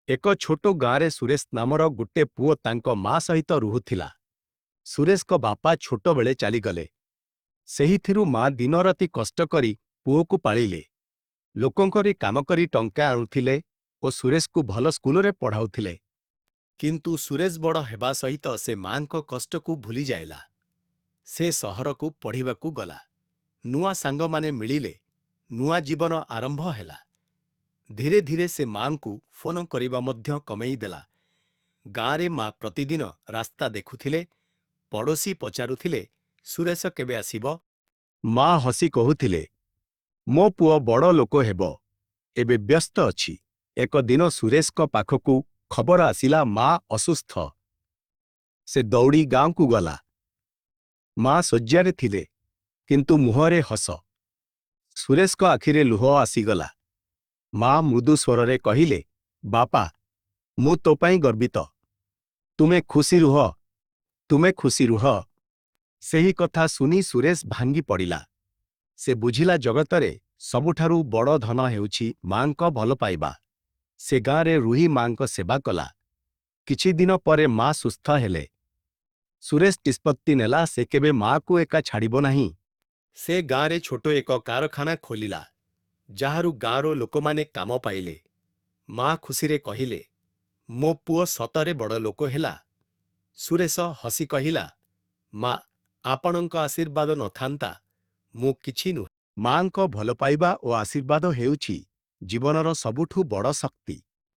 ଏକ ଛୋଟ ଗାଁରେ ସୁରେଶ ନାମର ଗୋଟେ ପୁଅ ତାଙ୍କ ମା ସହିତ ରୁହୁଥିଲା। ସୁରେଶଙ୍କ ବାପା ଛୋଟବେଳେ ଚାଲିଗଲେ। ସେହିଥିରୁ ମା ଦିନରାତି କଷ୍ଟ କରି ପୁଅକୁ ପାଳିଲେ। ଲୋକଙ୍କରି କାମ କରି ଟଙ୍କା ଆଣୁଥିଲେ ଓ ସୁରେଶକୁ ଭଲ ସ୍କୁଲରେ ପଢ଼ାଉଥିଲେ। କିନ୍ତୁ ସୁରେଶ ବଡ଼ ହେବା ସହିତ ସେ ମାଙ୍କ କଷ୍ଟକୁ ଭୁଲିଯାଇଲା। ସେ ସହରକୁ ପଢ଼ିବାକୁ ଗଲା। ନୂଆ ସାଙ୍ଗମାନେ ମିଳିଲେ, ନୂଆ ଜୀବନ ଆରମ୍ଭ ହେଲା। ଧୀରେ ଧୀରେ ସେ ମାଙ୍କୁ ଫୋନ କରିବା ମଧ୍ୟ କମେଇ ଦେଲା। ଗାଁରେ ମା ପ୍ରତିଦିନ ରାସ୍ତା ଦେଖୁଥିଲେ, ପଡ଼ୋଶୀ ପଚାରୁଥିଲେ, ସୁରେଶ କେବେ ଆସିବ? ମା ହସି କହୁଥିଲେ, ମୋ ପୁଅ ବଡ଼ ଲୋକ ହେବ, ଏବେ ବ୍ୟସ୍ତ ଅଛି। ଏକ ଦିନ ସୁରେଶଙ୍କ ପାଖକୁ ଖବର ଆସିଲା, ମା ଅସୁସ୍ଥ। ସେ ଦୌଡ଼ି ଗାଁକୁ ଗଲା। ମା ଶଯ୍ୟାରେ ଥିଲେ, କିନ୍ତୁ ମୁହଁରେ ହସ। ସୁରେଶଙ୍କ ଆଖିରେ ଲୁହ ଆସିଗଲା। ମା ମୃଦୁ ସ୍ୱରରେ କହିଲେ, ବାପା, ମୁଁ ତୋ ପାଇଁ ଗର୍ବିତ। ତୁମେ ଖୁସି ରୁହ, ତୁମେ ଖୁସି ରୁହ। ସେହି କଥା ଶୁଣି ସୁରେଶ ଭାଙ୍ଗି ପଡ଼ିଲା। ସେ ବୁଝିଲା, ଜଗତରେ ସବୁଠାରୁ ବଡ଼ ଧନ ହେଉଛି ମାଙ୍କ ଭଲପାଇବା। ସେ ଗାଁରେ ରୁହି ମାଙ୍କ ସେବା କଲା। କିଛି ଦିନ ପରେ ମା ସୁସ୍ଥ ହେଲେ। ସୁରେଶ ନିଷ୍ପତ୍ତି ନେଲା, ସେ କେବେ ମାକୁ ଏକା ଛାଡ଼ିବ ନାହିଁ। ସେ ଗାଁରେ ଛୋଟ ଏକ କାରଖାନା ଖୋଲିଲା, ଯାହାରୁ ଗାଁର ଲୋକମାନେ କାମ ପାଇଲେ। ମା ଖୁସିରେ କହିଲେ, ମୋ ପୁଅ ସତରେ ବଡ଼ ଲୋକ ହେଲା। ସୁରେଶ ହସି କହିଲା, ମା, ଆପଣଙ୍କ ଆଶୀର୍ବାଦ ନଥାନ୍ତା, ମୁଁ କିଛି ନୁହେଁ। ମାଙ୍କ ଭଲପାଇବା ଓ ଆଶୀର୍ବାଦ ହେଉଛି ଜୀବନର ସବୁଠୁ ବଡ଼ ଶକ୍ତି।